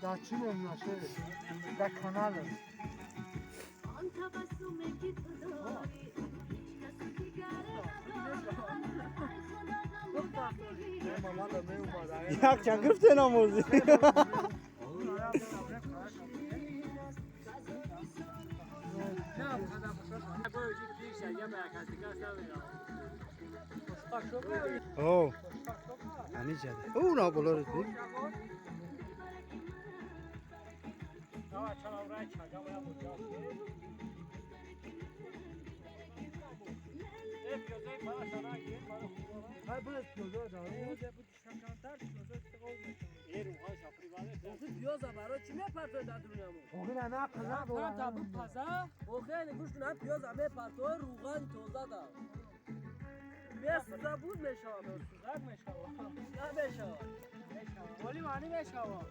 Дар чӣ мемонаше? Дар канал. Он табассуме ки ту дорӣ, ҳеҷ касу дигар надорад. Ай худо, ғаму дарди ҳиҷрат. Як чанд гирифте намози. О, ҳамин ҷада. Ӯ на боло рӯз. Пиёза барои чӣ мепартои дар дунёмо? Охе, гӯш кун, ҳам пиёза мепартои, рӯғани тоза да. Бесуза буд мешавад. Сузак мешавад. Намешавад. Вали маъни мешавад.